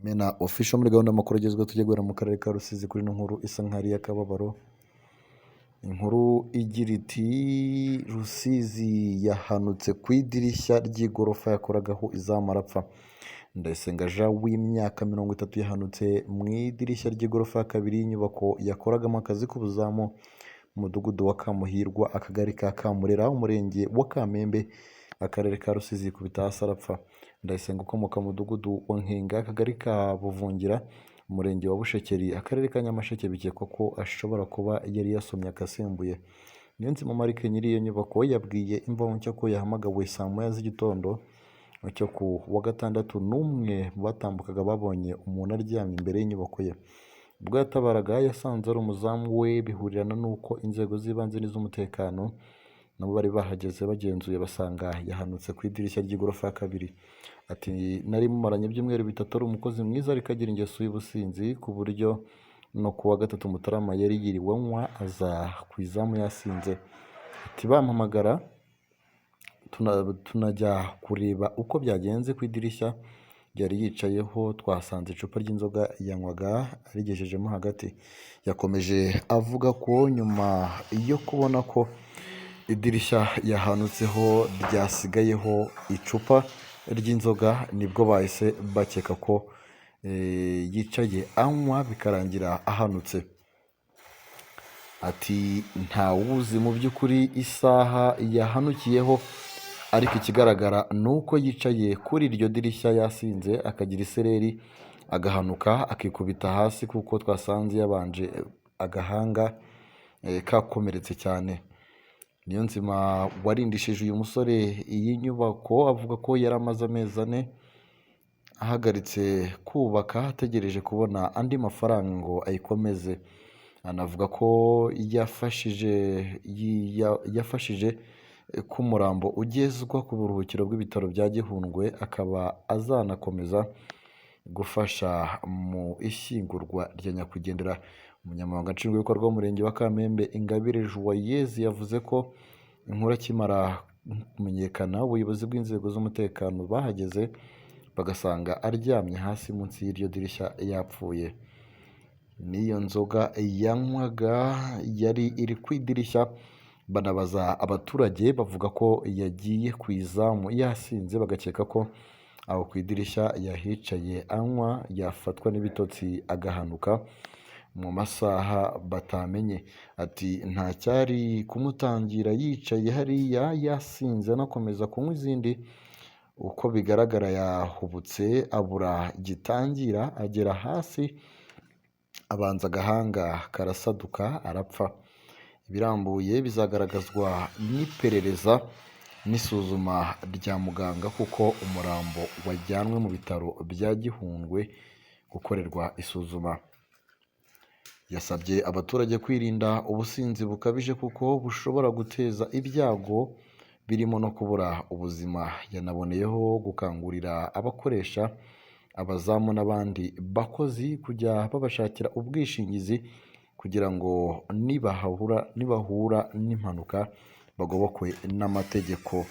Imena Official muri gahunda y'amakuru agezweho, tujye guhera mu karere ka Rusizi kuri ino nkuru isa nk'aho ari iy'akababaro. Inkuru igira iti Rusizi yahanutse ku idirishya ry'igorofa yakoragaho izamu arapfa. Ndayisenga Jean w'imyaka 30 yahanutse mu idirishya ry'igorofa ya kabiri y'inyubako yakoragamo akazi k'ubuzamu mu mudugudu wa Kamuhirwa, akagari ka Kamurera, umurenge wa Kamembe, akarere ka Rusizi, yikubita hasi arapfa. Ndayisenga ukomoka mu mudugudu wa Nkenga, akagari ka Buvungira, umurenge wa Bushekeri, akarere ka Nyamasheke, bikekwa ko ashobora kuba yari yasomye agasembuye. Niyonzima Marc nyiri iyo nyubako yabwiye Imvaho Nshya ko yahamagawe saa moya z'igitondo cyo ku wa gatandatu n'umwe mu batambukaga babonye umuntu aryamye imbere y'inyubako ye. Ubwo yatabaraga yasanze ari umuzamu we, bihurirana n'uko inzego z'ibanze n'iz'umutekano nabo bari bahageze, bagenzuye basanga yahanutse ku idirishya ry'igorofa ya kabiri. Ati nari mumaranye ibyumweru 3 ari umukozi mwiza ariko agira ingeso y'ubusinzi ku buryo no ku wa gatatu Mutarama yari yiriwe anywa aza ku izamu yasinze. Ati bampamagara tunajya kureba uko byagenze, ku idirishya yari yicayeho twahasanze icupa ry'inzoga yanywaga arigejejemo hagati. Yakomeje avuga ko nyuma yo kubona ko idirishya yahanutseho ryasigayeho icupa ry'inzoga nibwo bahise bakeka ko yicaye anywa bikarangira ahanutse. Ati ntawuzi mu by'ukuri isaha yahanukiyeho ariko ikigaragara ni uko yicaye kuri iryo dirishya yasinze akagira isereri agahanuka akikubita hasi kuko twasanze yabanje agahanga kakomeretse cyane. Niyonzima warindishije uyu musore iyi nyubako avuga ko yari amaze amezi 4 ahagaritse kubaka ategereje kubona andi mafaranga ngo ayikomeze. Anavuga ko yafashije ko umurambo ugezwa ku buruhukiro bw'ibitaro bya Gihundwe, akaba azanakomeza gufasha mu ishyingurwa rya nyakwigendera. Umunyamabanga Nshingwabikorwa w'Umurenge wa Kamembe, Ingabire Joyeuse, yavuze ko inkuru akimara kumenyekana ubuyobozi bw'inzego z'umutekano bahageze bagasanga aryamye hasi munsi y'iryo dirishya yapfuye. N'iyo nzoga yanywaga yari iri ku idirishya, banabaza abaturage bavuga ko yagiye ku izamu yasinze, bagakeka ko aho ku idirishya yahicaye anywa yafatwa n'ibitotsi agahanuka mu masaha batamenye. Ati nta cyari kumutangira yicaye hariya yasinze anakomeza kunywa izindi, uko bigaragara yahubutse abura gitangira agera hasi abanza agahanga karasaduka arapfa. Ibirambuye bizagaragazwa n'iperereza n'isuzuma rya muganga kuko umurambo wajyanwe mu bitaro bya Gihundwe gukorerwa isuzuma. Yasabye abaturage kwirinda ubusinzi bukabije kuko bushobora guteza ibyago birimo no kubura ubuzima. Yanaboneyeho gukangurira abakoresha, abazamu n'abandi bakozi kujya babashakira ubwishingizi kugira ngo nibahura n'impanuka bagobokwe n'amategeko.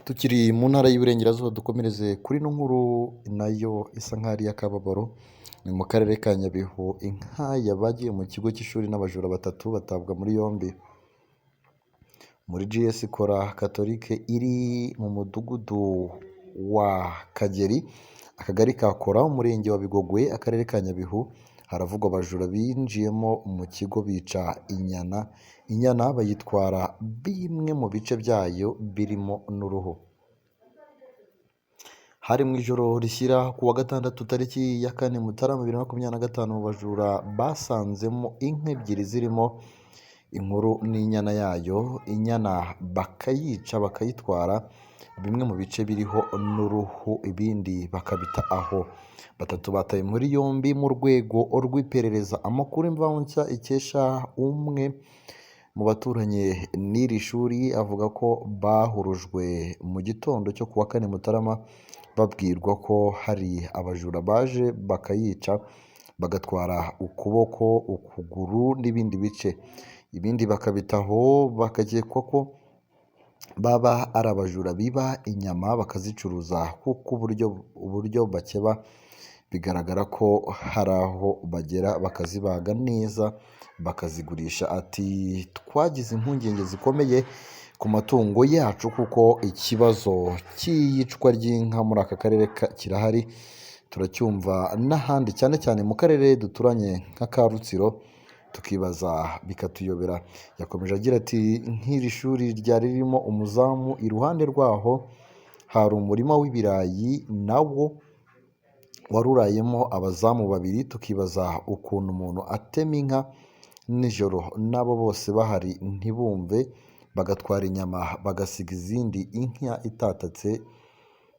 Tukiri mu ntara y'Iburengerazuba dukomereze kuri ino nkuru nayo isa nk'aho ari iy'akababaro, ni mu karere ka Nyabihu inka yabagiye mu kigo cy'ishuri n'abajura batatu batabwa muri yombi. Muri GS Kora Catholique iri mu mudugudu wa Kageri, akagari ka Kora, umurenge wa Bigogwe, akarere ka Nyabihu, haravugwa abajura binjiyemo mu kigo bica inyana, inyana bayitwara bimwe mu bice byayo birimo n'uruhu. Hari mu ijoro rishyira ku wa gatandatu tariki ya 4 Mutarama 2025, abajura basanzemo inka ebyiri zirimo inkuru n'inyana yayo, inyana bakayica bakayitwara bimwe mu bice biriho n'uruhu ibindi bakabita aho. Batatu batawe muri yombi mu rwego rw'iperereza. Amakuru Imvaho Nshya ikesha umwe mu baturanye n'iri shuri avuga ko bahurujwe mu gitondo cyo ku wa 4 Mutarama babwirwa ko hari abajura baje bakayica bagatwara ukuboko, ukuguru n'ibindi bice, ibindi bakabitaho, bakakekwa ko Baba ari abajura biba inyama bakazicuruza, kuko uburyo bakeba bigaragara ko hari aho bagera bakazibaga neza bakazigurisha. Ati twagize impungenge zikomeye ku matungo yacu kuko ikibazo cy'iyicwa ry'inka muri aka karere kirahari, turacyumva n'ahandi cyane cyane mu karere duturanye nk'aka Rutsiro, tukibaza bikatuyobera. Yakomeje agira ati nk'iri shuri ryari ririmo umuzamu, iruhande rwaho hari umurima w'ibirayi nawo wari urayemo abazamu babiri, tukibaza ukuntu umuntu atema inka nijoro n'abo bose bahari ntibumve, bagatwara inyama bagasiga izindi inka itatatse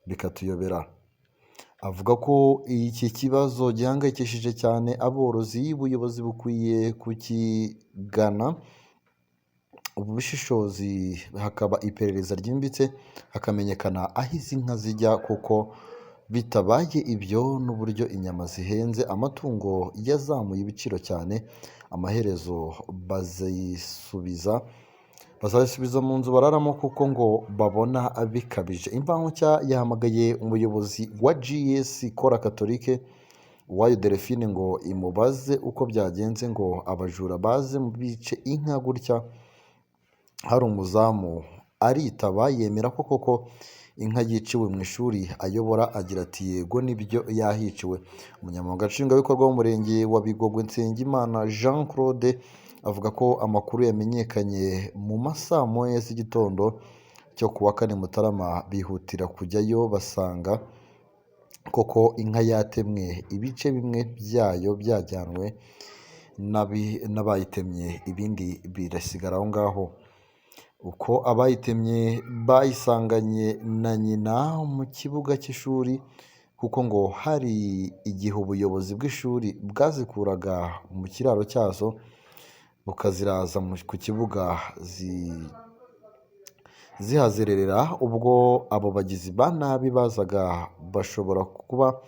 bikatuyobera. Avuga ko iki kibazo gihangayikishije cyane aborozi, ubuyobozi bukwiye kukigana ubushishozi, hakaba iperereza ryimbitse hakamenyekana aho izi nka zijya, kuko bitabaye ibyo n'uburyo inyama zihenze, amatungo yazamuye ibiciro cyane, amaherezo bazisubiza mu nzu bararamo kuko ngo babona bikabije. Imvaho Nshya yahamagaye umuyobozi wa GS Kora Catholique, Uwayo Delphine, ngo imubaze uko byagenze ngo abajura baze bice inka gutya hari umuzamu. Aritaba yemera ko koko inka yiciwe mu ishuri ayobora, agira ati yego nibyo yahiciwe. Umunyamabanga Nshingwabikorwa w'Umurenge wa Bigogwe, Nsengimana Jean Claude, avuga ko amakuru yamenyekanye mu ma saa moya z'igitondo cyo ku wa 4 Mutarama, bihutira kujyayo basanga koko inka yatemwe, ibice bimwe byayo byajyanwe n'abayitemye, ibindi birasigara aho ngaho. Uko abayitemye bayisanganye na nyina mu kibuga cy'ishuri, kuko ngo hari igihe ubuyobozi bw'ishuri bwazikuraga mu kiraro cyazo bukaziraza ku kibuga zihazererera. Ubwo abo bagizi ba nabi bazaga bashobora kuba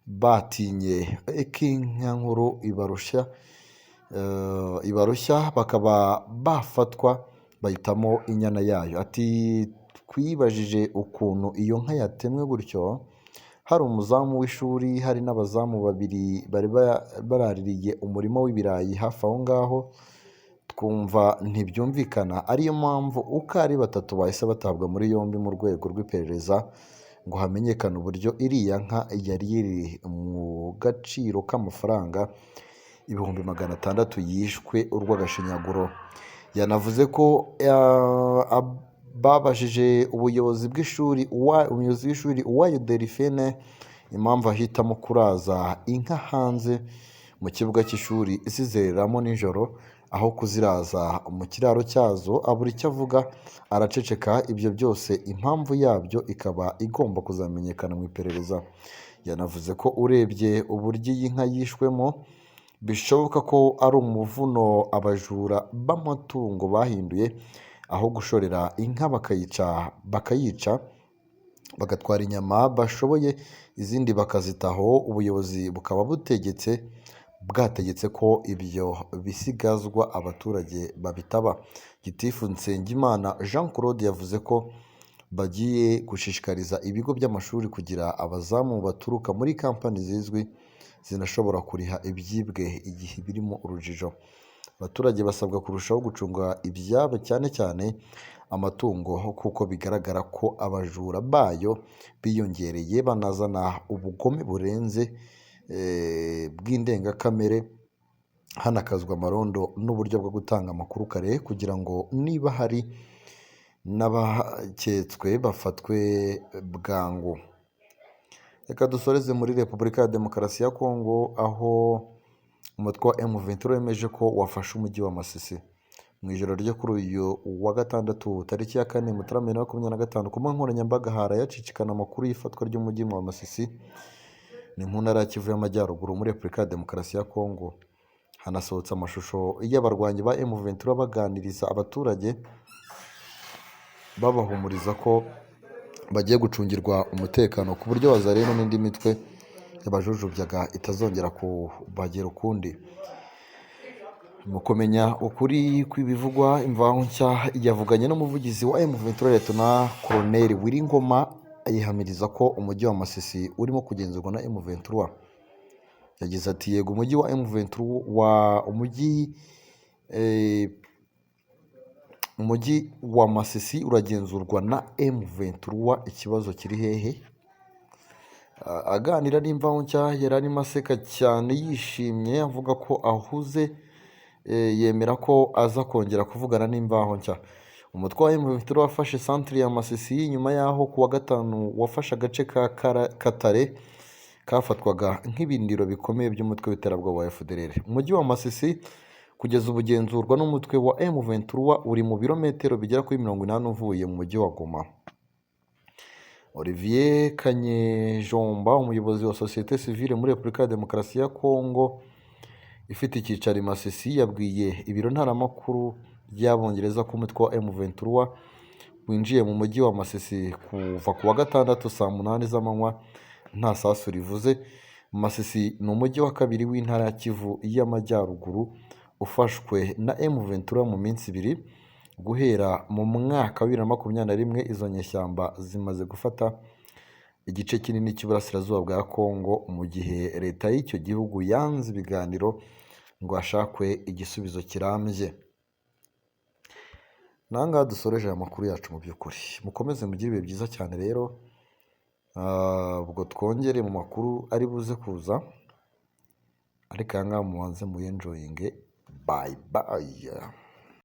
batinye ko inka nkuru ibarushya bakaba bafatwa, bahitamo inyana yayo. Ati twibajije ukuntu iyo nka yatemwe gutyo hari umuzamu w'ishuri, hari n'abazamu babiri bari baraririye umurima w'ibirayi hafi aho ngaho, twumva ntibyumvikana, ariyo mpamvu uko ari batatu bahise batabwa muri yombi mu rwego rw'iperereza ngo hamenyekane uburyo iriya nka yari iri mu gaciro k'amafaranga 600,000 yishwe urw'agashinyaguro. Yanavuze ko babajije ubuyobozi bw'ishuri, umuyobozi w'ishuri Uwayo Delphine, impamvu ahitamo kuraza inka hanze mu kibuga cy'ishuri zizereramo nijoro aho kuziraza mu kiraro cyazo, abura icyo avuga araceceka. Ibyo byose impamvu yabyo ikaba igomba kuzamenyekana mu iperereza. Yanavuze ko urebye uburyo iyi nka yishwemo bishoboka ko ari umuvuno abajura b'amatungo bahinduye, aho gushorera inka bakayica bagatwara inyama bashoboye, izindi bakazitaho. Ubuyobozi bukaba bwategetse ko ibyo bisigazwa abaturage babitaba. Gitifu Nsengimana Jean Claude yavuze ko bagiye gushishikariza ibigo by'amashuri kugira abazamu baturuka muri kampani zizwi zinashobora kuriha ibyibwe igihe birimo urujijo. Abaturage basabwa kurushaho gucunga ibyabo cyane cyane amatungo, kuko bigaragara ko abajura bayo biyongereye banazana ubugome burenze bw'indengakamere, hanakazwa amarondo n'uburyo bwo gutanga amakuru kare kugira ngo niba hari n'abaketswe bafatwe bwangu. Reka dusoreze muri Repubulika ya Demokarasi ya Kongo, aho umutwe wa M23 wemeje ko wafashe umujyi wa Masisi. Mu ijoro ryo kuri uyu wa gatandatu tariki ya 4 Mutarama 2025, ku mbuga nkoranyambaga harayacicikana amakuru y'ifatwa ry'umujyi wa Masisi, ni mu ntara ya Kivu y'Amajyaruguru muri Repubulika ya Demokarasi ya Kongo. Hanasohotse amashusho y'abarwanyi ba M23 baganiriza abaturage babahumuriza ko bagiye gucungirwa umutekano ku buryo Wazalendo n'indi mitwe yabajujubyaga itazongera kubagera ukundi. Mu kumenya ukuri kw'ibivugwa, Imvaho Nshya yavuganye n'umuvugizi wa M23, Lieutenant Colonel Willy Ngoma, yihamiriza ko umujyi wa Masisi urimo kugenzurwa na M23. Yagize ati: "Yego, umujyi wa M23 wa umujyi wa Masisi uragenzurwa na M23. Ikibazo kiri hehe?" Aganira n'Imvaho Nshya yari arimo aseka cyane yishimye, avuga ko ahuze, yemera ko aza kongera kuvugana n'Imvaho Nshya. Umutwe wa M23 wafashe centre ya Masisi nyuma y'aho kuwa gatanu wafashe agace ka Katare kafatwaga nk'ibindiro bikomeye by'umutwe w'iterabwoba wa FDLR. Umujyi wa Masisi kugeza ubu ugenzurwa n'umutwe wa M23, uri mu birometero bigera kuri 80 uvuye mu mujyi wa Goma. Olivier Kanyejomba, umuyobozi wa sosiyete sivile muri Repubulika ya Demokarasi ya Kongo ifite icyicaro i Masisi, yabwiye ibiro ntaramakuru by'Abongereza ko umutwe wa M23 winjiye mu mujyi wa Masisi kuva ku wa gatandatu saa 8 z'amanywa nta sasu rivuze. Masisi ni umujyi wa kabiri w'intara ya Kivu y'Amajyaruguru ufashwe na M23 mu minsi 2. Guhera mu mwaka wa 2021, izo nyeshyamba zimaze gufata igice kinini cy'uburasirazuba bwa Kongo, mu gihe leta y'icyo gihugu yanze ibiganiro ngo hashakwe igisubizo kirambye. N'aha ngaha dusoreje aya makuru yacu. Mu by'ukuri mukomeze mugire ibihe byiza cyane rero. Ubwo twongere mu makuru ari buze kuza, ariko aya ngaya mubanze muyenjoyinge. Bye bye.